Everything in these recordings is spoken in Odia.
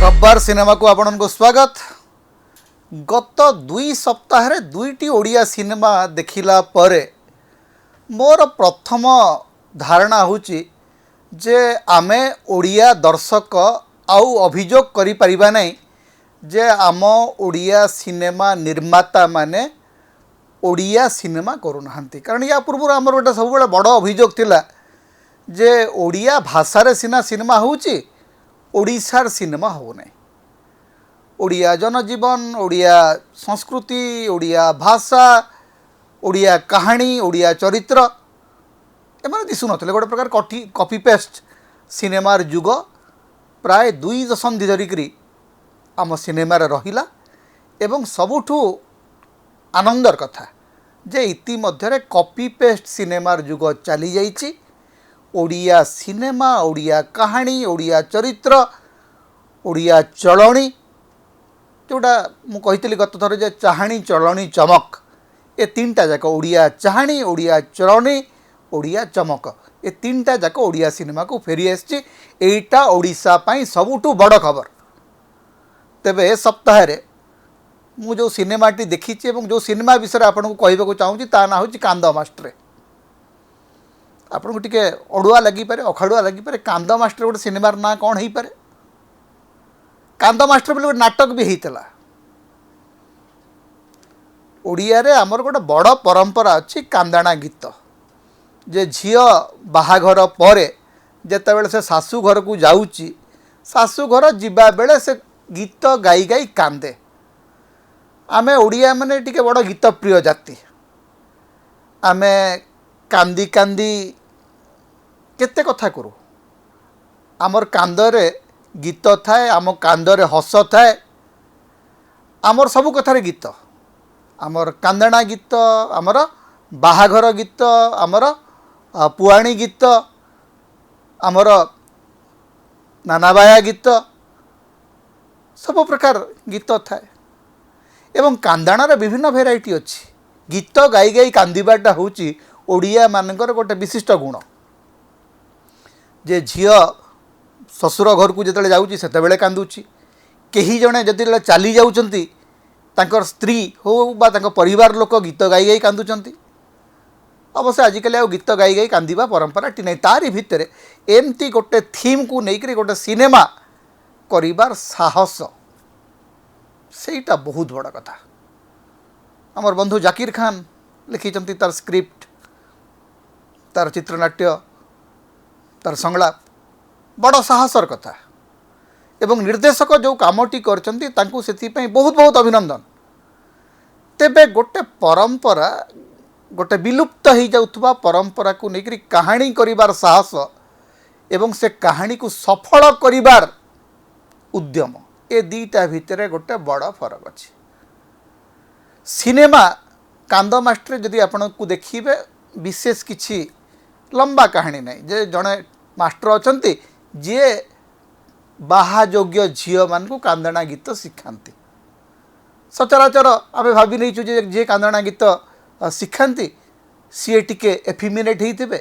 ରବିବାର ସିନେମାକୁ ଆପଣଙ୍କୁ ସ୍ୱାଗତ। ଗତ 2 ସପ୍ତାହରେ ଦୁଇଟି ଓଡ଼ିଆ ସିନେମା ଦେଖିଲା ପରେ ମୋର ପ୍ରଥମ ଧାରଣା ହେଉଛି ଯେ ଆମେ ଓଡ଼ିଆ ଦର୍ଶକ ଆଉ ଅଭିଯୋଗ କରିପାରିବା ନାହିଁ ଯେ ଆମ ଓଡ଼ିଆ ସିନେମା ନିର୍ମାତାମାନେ ଓଡ଼ିଆ ସିନେମା କରୁନାହାନ୍ତି। କାରଣ ୟା ପୂର୍ବରୁ ଆମର ଗୋଟେ ସବୁବେଳେ ବଡ଼ ଅଭିଯୋଗ ଥିଲା ଯେ ଓଡ଼ିଆ ଭାଷାରେ ସିନା ସିନେମା ହେଉଛି, ଓଡ଼ିଶାର ସିନେମା ହେଉନାହିଁ। ଓଡ଼ିଆ ଜନଜୀବନ, ଓଡ଼ିଆ ସଂସ୍କୃତି, ଓଡ଼ିଆ ଭାଷା, ଓଡ଼ିଆ କାହାଣୀ, ଓଡ଼ିଆ ଚରିତ୍ର ଏମାନେ ଦିଶୁନଥିଲେ। ଗୋଟେ ପ୍ରକାର କପି ପେଷ୍ଟ ସିନେମାର ଯୁଗ ପ୍ରାୟ 2 ଦଶନ୍ଧି ଧରିକିରି ଆମ ସିନେମାରେ ରହିଲା। ଏବଂ ସବୁଠୁ ଆନନ୍ଦର କଥା ଯେ ଇତିମଧ୍ୟରେ କପି ପେଷ୍ଟ ସିନେମାର ଯୁଗ ଚାଲିଯାଇଛି। ଓଡ଼ିଆ ସିନେମା, ଓଡ଼ିଆ କାହାଣୀ, ଓଡ଼ିଆ ଚରିତ୍ର, ଓଡ଼ିଆ ଚଳଣି, ଯେଉଁଟା ମୁଁ କହିଥିଲି ଗତ ଥର ଯେ ଚାହାଣୀ, ଚଳଣି, ଚମକ, ଏ ତିନିଟା ଯାକ, ଓଡ଼ିଆ ଚାହାଣୀ, ଓଡ଼ିଆ ଚଳଣି, ଓଡ଼ିଆ ଚମକ, ଏ ତିନିଟା ଯାକ ଓଡ଼ିଆ ସିନେମାକୁ ଫେରି ଆସିଛି। ଏଇଟା ଓଡ଼ିଶା ପାଇଁ ସବୁଠୁ ବଡ଼ ଖବର। ତେବେ ଏ ସପ୍ତାହରେ ମୁଁ ଯେଉଁ ସିନେମାଟି ଦେଖିଛି ଏବଂ ଯେଉଁ ସିନେମା ବିଷୟରେ ଆପଣଙ୍କୁ କହିବାକୁ ଚାହୁଁଛି, ତା ନାଁ ହେଉଛି କାନ୍ଦ ମାଷ୍ଟରେ। ଆପଣଙ୍କୁ ଟିକେ ଅଡ଼ୁଆ ଲାଗିପାରେ, ଅଖାଡ଼ୁଆ ଲାଗିପାରେ। କାନ୍ଦ ମାଷ୍ଟର ଗୋଟେ ସିନେମାର ନାଁ କ'ଣ ହେଇପାରେ? କାନ୍ଦ ମାଷ୍ଟର ବୋଲି ଗୋଟେ ନାଟକ ବି ହେଇଥିଲା। ଓଡ଼ିଆରେ ଆମର ଗୋଟେ ବଡ଼ ପରମ୍ପରା ଅଛି କାନ୍ଦାଣା ଗୀତ, ଯେ ଝିଅ ବାହାଘର ପରେ ଯେତେବେଳେ ସେ ଶାଶୁ ଘରକୁ ଯାଉଛି, ଶାଶୁଘର ଯିବା ବେଳେ ସେ ଗୀତ ଗାଇ ଗାଇ କାନ୍ଦେ। ଆମେ ଓଡ଼ିଆମାନେ ଟିକେ ବଡ଼ ଗୀତ ପ୍ରିୟ ଜାତି। ଆମେ କାନ୍ଦି କାନ୍ଦି କେତେ କଥା କରୁ। ଆମର କାନ୍ଦରେ ଗୀତ ଥାଏ, ଆମ କାନ୍ଦରେ ହସ ଥାଏ, ଆମର ସବୁ କଥାରେ ଗୀତ। ଆମର କାନ୍ଦଣା ଗୀତ, ଆମର ବାହାଘର ଗୀତ, ଆମର ପୁଆଣି ଗୀତ, ଆମର ନାନାବାୟା ଗୀତ, ସବୁ ପ୍ରକାର ଗୀତ ଥାଏ। ଏବଂ କାନ୍ଦାଣାର ବିଭିନ୍ନ ଭେରାଇଟି ଅଛି। ଗୀତ ଗାଇ ଗାଇ କାନ୍ଦିବାଟା ହେଉଛି ଓଡ଼ିଆମାନଙ୍କର ଗୋଟେ ବିଶିଷ୍ଟ ଗୁଣ, ଯେ ଝିଅ ଶ୍ୱଶୁର ଘରକୁ ଯେତେବେଳେ ଯାଉଛି, ସେତେବେଳେ କାନ୍ଦୁଛି। କେହି ଜଣେ ଯେତେବେଳେ ଚାଲି ଯାଉଛନ୍ତି, ତାଙ୍କର ସ୍ତ୍ରୀ ହଉ ବା ତାଙ୍କ ପରିବାର ଲୋକ, ଗୀତ ଗାଇ ଗାଇ କାନ୍ଦୁଛନ୍ତି। ଅବଶ୍ୟ ଆଜିକାଲି ଆଉ ଗୀତ ଗାଇ ଗାଇ କାନ୍ଦିବା ପରମ୍ପରାଟି ନାହିଁ। ତାରି ଭିତରେ ଏମିତି ଗୋଟେ ଥିମ୍କୁ ନେଇକରି ଗୋଟେ ସିନେମା କରିବାର ସାହସ, ସେଇଟା ବହୁତ ବଡ଼ କଥା। ଆମର ବନ୍ଧୁ ଜାକିର ଖାନ ଲେଖିଛନ୍ତି ତାର ସ୍କ୍ରିପ୍ଟ, ତାର ଚିତ୍ରନାଟ୍ୟ, ତାର ସଂଳାପ। ବଡ଼ ସାହସର କଥା। ଏବଂ ନିର୍ଦ୍ଦେଶକ ଯେଉଁ କାମଟି କରିଛନ୍ତି, ତାଙ୍କୁ ସେଥିପାଇଁ ବହୁତ ବହୁତ ଅଭିନନ୍ଦନ। ତେବେ ଗୋଟେ ପରମ୍ପରା, ଗୋଟେ ବିଲୁପ୍ତ ହେଇଯାଉଥିବା ପରମ୍ପରାକୁ ନେଇକରି କାହାଣୀ କରିବାର ସାହସ ଏବଂ ସେ କାହାଣୀକୁ ସଫଳ କରିବାର ଉଦ୍ୟମ, ଏ ଦୁଇଟା ଭିତରେ ଗୋଟେ ବଡ଼ ଫରକ ଅଛି। ସିନେମା କାନ୍ଦ ମାଷ୍ଟରେ ଯଦି ଆପଣଙ୍କୁ ଦେଖିବେ, ବିଶେଷ କିଛି ଲମ୍ବା କାହାଣୀ ନାହିଁ ଯେ ଜଣେ ମାଷ୍ଟର ଅଛନ୍ତି, ଯିଏ ବାହାଯୋଗ୍ୟ ଝିଅମାନଙ୍କୁ କାନ୍ଦଣା ଗୀତ ଶିଖାନ୍ତି। ସଚରାଚର ଆମେ ଭାବି ନେଇଛୁ ଯେ ଯିଏ କାନ୍ଦଣା ଗୀତ ଶିଖାନ୍ତି, ସିଏ ଟିକେ ଏଫିମିନେଟ୍ ହେଇଥିବେ,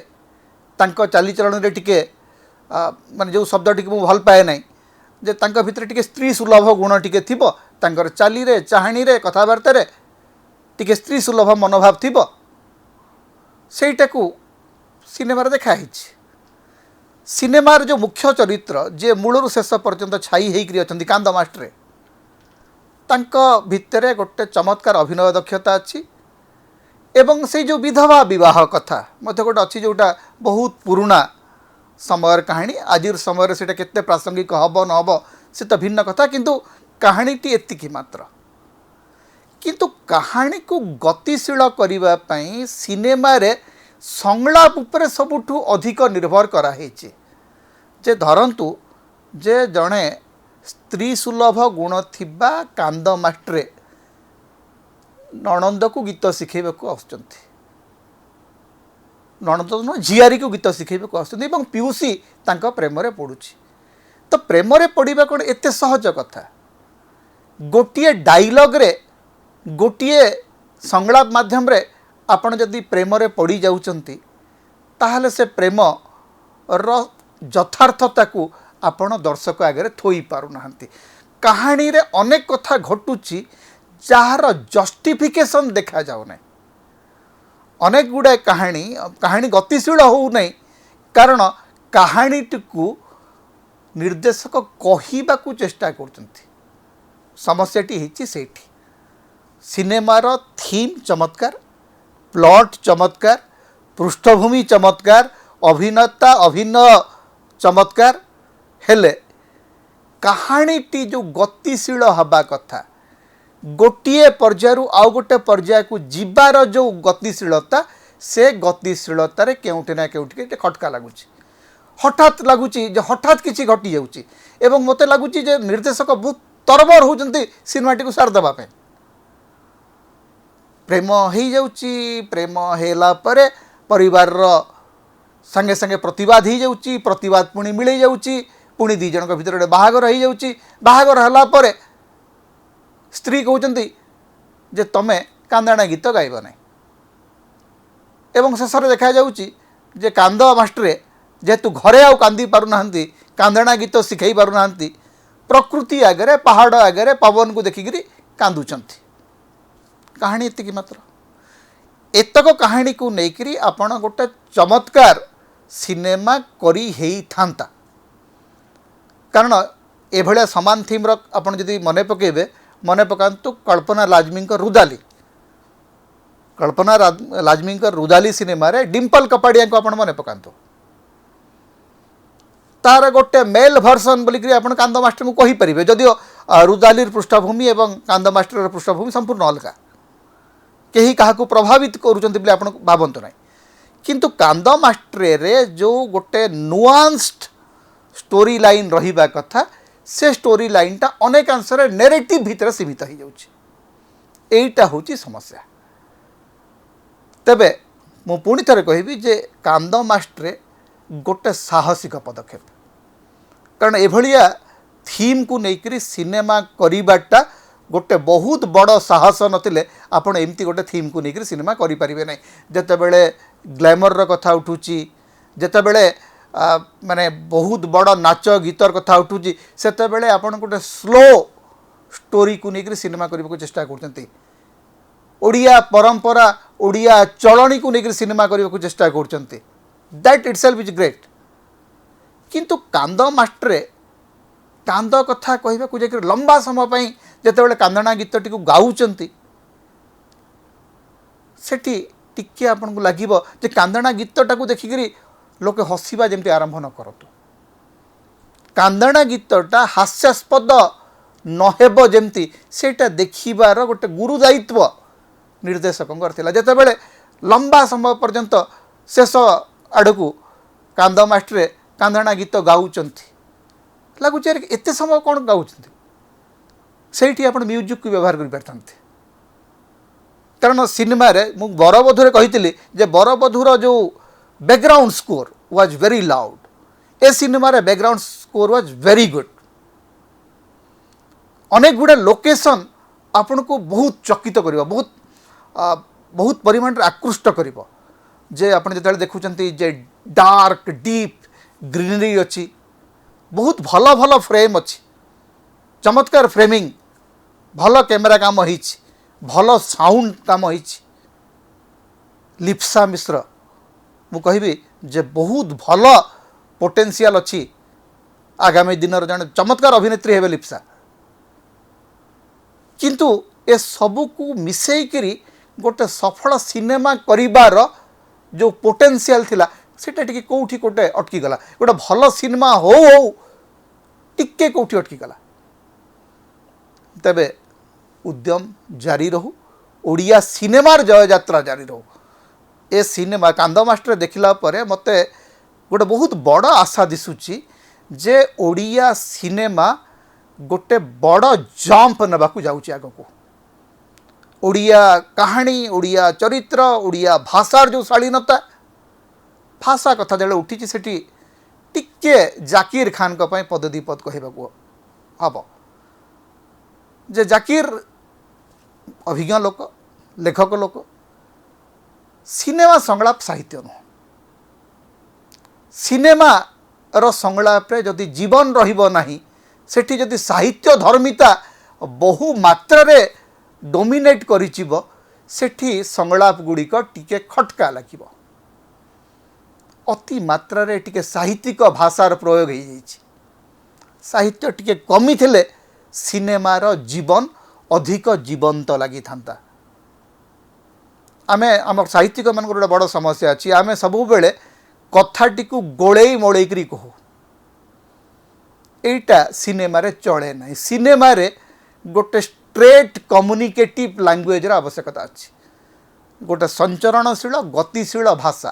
ତାଙ୍କ ଚାଲିଚଳନରେ ଟିକେ ମାନେ ଯେଉଁ ଶବ୍ଦଟିକୁ ମୁଁ ଭଲ ପାଏ ନାହିଁ, ଯେ ତାଙ୍କ ଭିତରେ ଟିକେ ସ୍ତ୍ରୀ ସୁଲଭ ଗୁଣ ଟିକେ ଥିବ, ତାଙ୍କର ଚାଲିରେ, ଚାହାଣୀରେ, କଥାବାର୍ତ୍ତାରେ ଟିକେ ସ୍ତ୍ରୀ ସୁଲଭ ମନୋଭାବ ଥିବ। ସେଇଟାକୁ ସିନେମାରେ ଦେଖା ହେଇଛି। ସିନେମାର ଯେଉଁ ମୁଖ୍ୟ ଚରିତ୍ର, ଯିଏ ମୂଳରୁ ଶେଷ ପର୍ଯ୍ୟନ୍ତ ଛାଇ ହେଇକରି ଅଛନ୍ତି କାନ୍ଦ ମାଷ୍ଟରେ, ତାଙ୍କ ଭିତରେ ଗୋଟେ ଚମତ୍କାର ଅଭିନୟ ଦକ୍ଷତା ଅଛି। ଏବଂ ସେଇ ଯେଉଁ ବିଧବା ବିବାହ କଥା ମଧ୍ୟ ଗୋଟେ ଅଛି, ଯେଉଁଟା ବହୁତ ପୁରୁଣା ସମୟର କାହାଣୀ। ଆଜିର ସମୟରେ ସେଇଟା କେତେ ପ୍ରାସଙ୍ଗିକ ହେବ ନ ହେବ, ସେ ତ ଭିନ୍ନ କଥା, କିନ୍ତୁ କାହାଣୀଟି ଏତିକି ମାତ୍ର। କିନ୍ତୁ କାହାଣୀକୁ ଗତିଶୀଳ କରିବା ପାଇଁ ସିନେମାରେ ସଂଳାପ ଉପରେ ସବୁଠୁ ଅଧିକ ନିର୍ଭର କରାହେଇଛି। ଯେ ଧରନ୍ତୁ ଯେ ଜଣେ ସ୍ତ୍ରୀ ସୁଲଭ ଗୁଣ ଥିବା କାନ୍ଦ ମାଷ୍ଟରେ ନଣନ୍ଦକୁ ଗୀତ ଶିଖେଇବାକୁ ଆସୁଛନ୍ତି, ନଣନ୍ଦ ନୁହଁ, ଝିଆରୀକୁ ଗୀତ ଶିଖେଇବାକୁ ଆସୁଛନ୍ତି ଏବଂ ପିଉସୀ ତାଙ୍କ ପ୍ରେମରେ ପଡ଼ୁଛି। ତ ପ୍ରେମରେ ପଡ଼ିବା କ'ଣ ଏତେ ସହଜ କଥା? ଗୋଟିଏ ଡାଇଲଗ୍ରେ, ଗୋଟିଏ ସଂଳାପ ମାଧ୍ୟମରେ ଆପଣ ଯଦି ପ୍ରେମରେ ପଡ଼ିଯାଉଛନ୍ତି, ତାହେଲେ ସେ ପ୍ରେମର ଯଥାର୍ଥତାକୁ ଆପଣ ଦର୍ଶକ ଆଗରେ ଥୋଇ ପାରୁନାହାନ୍ତି। କାହାଣୀରେ ଅନେକ କଥା ଘଟୁଛି ଯାହାର ଜଷ୍ଟିଫିକେସନ୍ ଦେଖାଯାଉନାହିଁ। ଅନେକ ଗୁଡ଼ାଏ କାହାଣୀ ଗତିଶୀଳ ହେଉନାହିଁ, କାରଣ କାହାଣୀଟିକୁ ନିର୍ଦ୍ଦେଶକ କହିବାକୁ ଚେଷ୍ଟା କରୁଛନ୍ତି। ସମସ୍ୟାଟି ହେଇଛି ସେଇଠି। ସିନେମାର ଥିମ୍ ଚମତ୍କାର, ପ୍ଲଟ୍ ଚମତ୍କାର, ପୃଷ୍ଠଭୂମି ଚମତ୍କାର, ଅଭିନେତା ଅଭିନୟ ଚମତ୍କାର, ହେଲେ କାହାଣୀଟି ଯେଉଁ ଗତିଶୀଳ ହେବା କଥା, ଗୋଟିଏ ପର୍ଯ୍ୟାୟରୁ ଆଉ ଗୋଟେ ପର୍ଯ୍ୟାୟକୁ ଯିବାର ଯେଉଁ ଗତିଶୀଳତା, ସେ ଗତିଶୀଳତାରେ କେଉଁଠି ନା କେଉଁଠି ଟିକେ ଖଟକା ଲାଗୁଛି। ହଠାତ୍ ଲାଗୁଛି ଯେ ହଠାତ୍ କିଛି ଘଟିଯାଉଛି ଏବଂ ମୋତେ ଲାଗୁଛି ଯେ ନିର୍ଦ୍ଦେଶକ ବହୁତ ତରବର ହେଉଛନ୍ତି ସିନେମାଟିକୁ ସାରିଦେବା ପାଇଁ। ପ୍ରେମ ହେଇଯାଉଛି, ପ୍ରେମ ହେଲା ପରେ ପରିବାରର ସାଙ୍ଗେ ସାଙ୍ଗେ ପ୍ରତିବାଦ ହେଇଯାଉଛି, ପ୍ରତିବାଦ ପୁଣି ମିଳେଇ ଯାଉଛି, ପୁଣି ଦୁଇ ଜଣଙ୍କ ଭିତରେ ଗୋଟେ ବାହାଘର ହେଇଯାଉଛି। ବାହାଘର ହେଲା ପରେ ସ୍ତ୍ରୀ କହୁଛନ୍ତି ଯେ ତମେ କାନ୍ଦାଣା ଗୀତ ଗାଇବ ନାହିଁ, ଏବଂ ଶେଷରେ ଦେଖାଯାଉଛି ଯେ କାନ୍ଦ ମାଷ୍ଟରେ ଯେହେତୁ ଘରେ ଆଉ କାନ୍ଦି ପାରୁନାହାନ୍ତି, କାନ୍ଦଣା ଗୀତ ଶିଖାଇ ପାରୁନାହାନ୍ତି, ପ୍ରକୃତି ଆଗରେ, ପାହାଡ଼ ଆଗରେ, ପବନକୁ ଦେଖିକିରି କାନ୍ଦୁଛନ୍ତି। କାହାଣୀ ଏତିକି ମାତ୍ର। ଏତକ କାହାଣୀକୁ ନେଇକରି ଆପଣ ଗୋଟେ ଚମତ୍କାର ସିନେମା କରି ହେଇଥାନ୍ତା, କାରଣ ଏଭଳିଆ ସମାନ ଥିମ୍ର ଆପଣ ଯଦି ମନେ ପକାଇବେ, ମନେ ପକାନ୍ତୁ କଳ୍ପନା ଲାଜମୀଙ୍କ ରୁଦାଲି। କଳ୍ପନା ଲାଜମୀଙ୍କ ରୁଦାଲି ସିନେମାରେ ଡିମ୍ପଲ କପାଡ଼ିଆଙ୍କୁ ଆପଣ ମନେ ପକାନ୍ତୁ। ତାର ଗୋଟେ ମେଲ୍ ଭର୍ସନ୍ ବୋଲିକିରି ଆପଣ କାନ୍ଦ ମାଷ୍ଟରଙ୍କୁ କହିପାରିବେ, ଯଦିଓ ରୁଦାଲିର ପୃଷ୍ଠଭୂମି ଏବଂ କାନ୍ଦ ମାଷ୍ଟରର ପୃଷ୍ଠଭୂମି ସମ୍ପୂର୍ଣ୍ଣ ଅଲଗା, କେହି କାହାକୁ ପ୍ରଭାବିତ କରୁଛନ୍ତି ବୋଲି ଆପଣ ଭାବନ୍ତୁ ନାହିଁ। କିନ୍ତୁ କାନ୍ଦ ମାଷ୍ଟରରେ ଯେଉଁ ଗୋଟେ ନୁଆନ୍ସଡ ଷ୍ଟୋରି ଲାଇନ୍ ରହିବା କଥା, ସେ ଷ୍ଟୋରି ଲାଇନ୍ଟା ଅନେକାଂଶରେ ନେରେଟିଭ୍ ଭିତରେ ସୀମିତ ହେଇଯାଉଛି। ଏଇଟା ହେଉଛି ସମସ୍ୟା। ତେବେ ମୁଁ ପୁଣି ଥରେ କହିବି ଯେ କାନ୍ଦ ମାଷ୍ଟରେ ଗୋଟେ ସାହସିକ ପଦକ୍ଷେପ, କାରଣ ଏଭଳିଆ ଥିମ୍କୁ ନେଇକରି ସିନେମା କରିବାଟା ଗୋଟେ ବହୁତ ବଡ଼ ସାହସ ନଥିଲେ ଆପଣ ଏମିତି ଗୋଟେ ଥିମ୍କୁ ନେଇକରି ସିନେମା କରିପାରିବେ ନାହିଁ। ଯେତେବେଳେ ଗ୍ଲାମରର କଥା ଉଠୁଛି, ଯେତେବେଳେ ମାନେ ବହୁତ ବଡ଼ ନାଚ ଗୀତର କଥା ଉଠୁଛି, ସେତେବେଳେ ଆପଣ ଗୋଟେ ସ୍ଲୋ ଷ୍ଟୋରିକୁ ନେଇକରି ସିନେମା କରିବାକୁ ଚେଷ୍ଟା କରୁଛନ୍ତି। ଓଡ଼ିଆ ପରମ୍ପରା, ଓଡ଼ିଆ ଚଳଣିକୁ ନେଇକରି ସିନେମା କରିବାକୁ ଚେଷ୍ଟା କରୁଛନ୍ତି। That itself is great. କିନ୍ତୁ କାନ୍ଦ ମାଷ୍ଟରେ କାନ୍ଦ କଥା କହିବାକୁ ଯାଇକରି ଲମ୍ବା ସମୟ ପାଇଁ ଯେତେବେଳେ କାନ୍ଦଣା ଗୀତଟିକୁ ଗାଉଛନ୍ତି, ସେଠି ଟିକେ ଆପଣଙ୍କୁ ଲାଗିବ ଯେ କାନ୍ଦଣା ଗୀତଟାକୁ ଦେଖିକିରି ଲୋକେ ହସିବା ଯେମିତି ଆରମ୍ଭ ନ କରନ୍ତୁ, କାନ୍ଦଣା ଗୀତଟା ହାସ୍ୟାସ୍ପଦ ନହେବ ଯେମିତି, ସେଇଟା ଦେଖିବାର ଗୋଟେ ଗୁରୁ ଦାୟିତ୍ୱ ନିର୍ଦ୍ଦେଶକଙ୍କର ଥିଲା। ଯେତେବେଳେ ଲମ୍ବା ସମୟ ପର୍ଯ୍ୟନ୍ତ ଶେଷ ଆଡ଼କୁ କାନ୍ଦ ମାଷ୍ଟରେ କାନ୍ଦଣା ଗୀତ ଗାଉଛନ୍ତି, ଲାଗୁଛି ଆରେ ଏତେ ସମୟ କ'ଣ ଗାଉଛନ୍ତି। ସେଇଠି ଆପଣ ମ୍ୟୁଜିକ୍କୁ ବ୍ୟବହାର କରିପାରିଥାନ୍ତେ, କାରଣ ସିନେମାରେ ମୁଁ ବରବଧୂରେ କହିଥିଲି ଯେ ବରବଧୂର ଯେଉଁ background score was very loud, ଏ ସିନେମାରେ background score was very good. ଅନେକ ଗୁଡ଼ାଏ ଲୋକେସନ୍ ଆପଣଙ୍କୁ ବହୁତ ଚକିତ କରିବ, ବହୁତ ପରିମାଣରେ ଆକୃଷ୍ଟ କରିବ। ଯେ ଆପଣ ଯେତେବେଳେ ଦେଖୁଛନ୍ତି ଯେ ଡାର୍କ ଡିପ୍ ଗ୍ରିନେରୀ ଅଛି, ବହୁତ ଭଲ ଭଲ ଫ୍ରେମ୍ ଅଛି, ଚମତ୍କାର ଫ୍ରେମିଂ, ଭଲ କ୍ୟାମେରା କାମ ହେଇଛି, ଭଲ ସାଉଣ୍ଡ କାମ ହେଇଛି। ଲିପ୍ସା ମିଶ୍ର ମୁଁ କହିବି ଯେ ବହୁତ ଭଲ ପୋଟେନ୍ସିଆଲ୍ ଅଛି, ଆଗାମୀ ଦିନର ଜଣେ ଚମତ୍କାର ଅଭିନେତ୍ରୀ ହେବେ ଲିପ୍ସା। କିନ୍ତୁ ଏସବୁକୁ ମିଶେଇକିରି ଗୋଟେ ସଫଳ ସିନେମା କରିବାର ଯେଉଁ ପୋଟେନ୍ସିଆଲ୍ ଥିଲା, ସେଇଟା ଟିକେ କେଉଁଠି ଗୋଟେ ଅଟକିଗଲା। ଗୋଟେ ଭଲ ସିନେମା ହଉ ହଉ ଟିକେ କେଉଁଠି ଅଟକିଗଲା। ତେବେ ଉଦ୍ୟମ ଜାରି ରହୁ, ଓଡ଼ିଆ ସିନେମାର ଜୟଯାତ୍ରା ଜାରି ରହୁ। ଏ ସିନେମା କାନ୍ଦ ମାଷ୍ଟର ଦେଖିଲା ପରେ ମୋତେ ଗୋଟେ ବହୁତ ବଡ଼ ଆଶା ଦିଶୁଛି ଯେ ଓଡ଼ିଆ ସିନେମା ଗୋଟେ ବଡ଼ ଜମ୍ପ ନେବାକୁ ଯାଉଛି ଆଗକୁ। ଓଡ଼ିଆ କାହାଣୀ, ଓଡ଼ିଆ ଚରିତ୍ର, ଓଡ଼ିଆ ଭାଷାର ଯେଉଁ ଶାଳୀନତା, ଭାଷା କଥା ଯେତେବେଳେ ଉଠିଛି ସେଠି ଟିକେ ଜାକିର ଖାନଙ୍କ ପାଇଁ ପଦ ଦୁଇ ପଦ କହିବାକୁ ହେବ ଯେ ଜାକିର ଅଭିଜ୍ଞ ଲୋକ, ଲେଖକ ଲୋକ, ସିନେମା ସଂଳାପ ସାହିତ୍ୟ ନୁହଁ। ସିନେମା ସଂଳାପରେ ଯଦି ଜୀବନ ରହିବ ନାହିଁ, ସେଠି ଯଦି ସାହିତ୍ୟ ଧର୍ମିତା ବହୁ ମାତ୍ରାରେ ଡୋମିନେଟ୍ କରିଯିବ, ସେଠି ସଂଳାପ ଗୁଡ଼ିକ ଟିକେ ଖଟକା ଲାଗିବ। ଅତି ମାତ୍ରାରେ ଟିକେ ସାହିତ୍ୟିକ ଭାଷାର ପ୍ରୟୋଗ ହେଇଯାଇଛି। ସାହିତ୍ୟ ଟିକେ କମିଥିଲେ ସିନେମାର ଜୀବନ ଅଧିକ ଜୀବନ୍ତ ଲାଗିଥାନ୍ତା। ଆମେ ଆମ ସାହିତ୍ୟିକମାନଙ୍କର ଗୋଟେ ବଡ଼ ସମସ୍ୟା ଅଛି, ଆମେ ସବୁବେଳେ କଥାଟିକୁ ଗୋଳେଇ ମୋଳେଇକରି କହୁ। ଏଇଟା ସିନେମାରେ ଚଳେ ନାହିଁ। ସିନେମାରେ ଗୋଟେ ଷ୍ଟ୍ରେଟ୍ କମ୍ୟୁନିକେଟିଭ୍ ଲାଙ୍ଗୁଏଜର ଆବଶ୍ୟକତା ଅଛି, ଗୋଟେ ସଞ୍ଚରଣଶୀଳ ଗତିଶୀଳ ଭାଷା,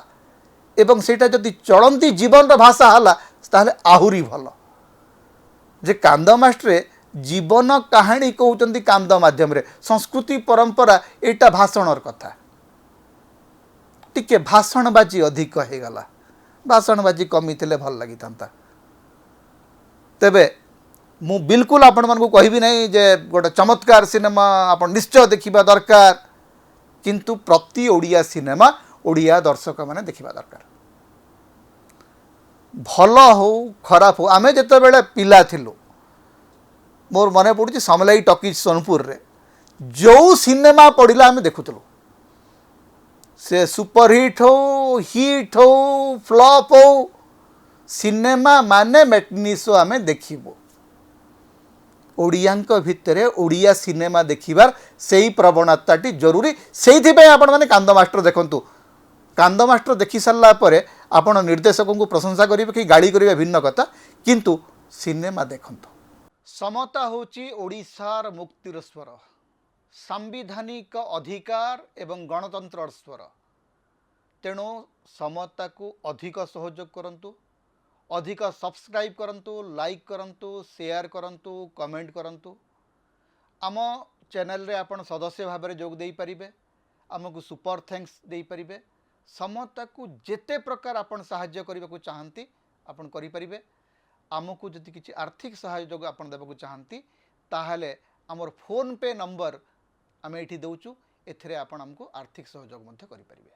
ଏବଂ ସେଇଟା ଯଦି ଚଳନ୍ତି ଜୀବନର ଭାଷା ହେଲା ତାହେଲେ ଆହୁରି ଭଲ। ଯେ କାନ୍ଦ ମାଷ୍ଟରେ ଜୀବନ କାହାଣୀ କହୁଛନ୍ତି କାନ୍ଦ ମାଧ୍ୟମରେ, ସଂସ୍କୃତି ପରମ୍ପରା ଏଇଟା ଭାଷଣର କଥା। ଟିକେ ଭାଷଣବାଜି ଅଧିକ ହେଇଗଲା, ଭାଷଣବାଜି କମିଥିଲେ ଭଲ ଲାଗିଥାନ୍ତା। ତେବେ ମୁଁ ବିଲକୁଲ ଆପଣମାନଙ୍କୁ କହିବି ନାହିଁ ଯେ ଗୋଟେ ଚମତ୍କାର ସିନେମା ଆପଣ ନିଶ୍ଚୟ ଦେଖିବା ଦରକାର, କିନ୍ତୁ ପ୍ରତି ଓଡ଼ିଆ ସିନେମା ଓଡ଼ିଆ ଦର୍ଶକମାନେ ଦେଖିବା ଦରକାର। ଭଲ ହଉ ଖରାପ ହଉ, ଆମେ ଯେତେବେଳେ ପିଲା ଥିଲୁ, ମୋର ମନେ ପଡ଼ୁଛି ସମଲେଇ ଟକିଜ୍ ସୋନପୁରରେ ଯେଉଁ ସିନେମା ପଡ଼ିଲା ଆମେ ଦେଖୁଥିଲୁ, ସେ ସୁପରହିଟ୍ ହଉ, ହିଟ୍ ହଉ, ଫ୍ଲପ୍ ହଉ, ସିନେମା ମାନେ ମେଟନି ଶୋ ଆମେ ଦେଖିବୁ। ଓଡ଼ିଆଙ୍କ ଭିତରେ ଓଡ଼ିଆ ସିନେମା ଦେଖିବାର ସେଇ ପ୍ରବଣତାଟି ଜରୁରୀ। ସେଇଥିପାଇଁ ଆପଣମାନେ କାନ୍ଦ ମାଷ୍ଟର ଦେଖନ୍ତୁ। କାନ୍ଦ ମାଷ୍ଟର ଦେଖି ସାରିଲା ପରେ ଆପଣ ନିର୍ଦ୍ଦେଶକଙ୍କୁ ପ୍ରଶଂସା କରିବେ କି ଗାଳି କରିବେ ଭିନ୍ନ କଥା, କିନ୍ତୁ ସିନେମା ଦେଖନ୍ତୁ। ସମତା ହେଉଛି ଓଡ଼ିଶାର ମୁକ୍ତିର ସ୍ୱର, ସାମ୍ବିଧାନିକ ଅଧିକାର ଏବଂ ଗଣତନ୍ତ୍ରର ସ୍ୱର। ତେଣୁ ସମତାକୁ ଅଧିକ ସହଯୋଗ କରନ୍ତୁ, ଅଧିକ ସବସ୍କ୍ରାଇବ୍ କରନ୍ତୁ, ଲାଇକ୍ କରନ୍ତୁ, ସେୟାର କରନ୍ତୁ, କମେଣ୍ଟ କରନ୍ତୁ। ଆମ ଚ୍ୟାନେଲରେ ଆପଣ ସଦସ୍ୟ ଭାବରେ ଯୋଗ ଦେଇପାରିବେ, ଆମକୁ ସୁପର thanks ଦେଇପାରିବେ। ସମତାକୁ ଯେତେ ପ୍ରକାର ଆପଣ ସାହାଯ୍ୟ କରିବାକୁ ଚାହାନ୍ତି ଆପଣ କରିପାରିବେ। ଆମକୁ ଯଦି କିଛି ଆର୍ଥିକ ସହଯୋଗ ଆପଣ ଦେବାକୁ ଚାହାନ୍ତି ତାହେଲେ ଆମର ଫୋନ୍ପେ ନମ୍ବର ଆମେ ଏଇଠି ଦେଉଛୁ, ଏଥିରେ ଆପଣ ଆମକୁ ଆର୍ଥିକ ସହଯୋଗ ମଧ୍ୟ କରିପାରିବେ।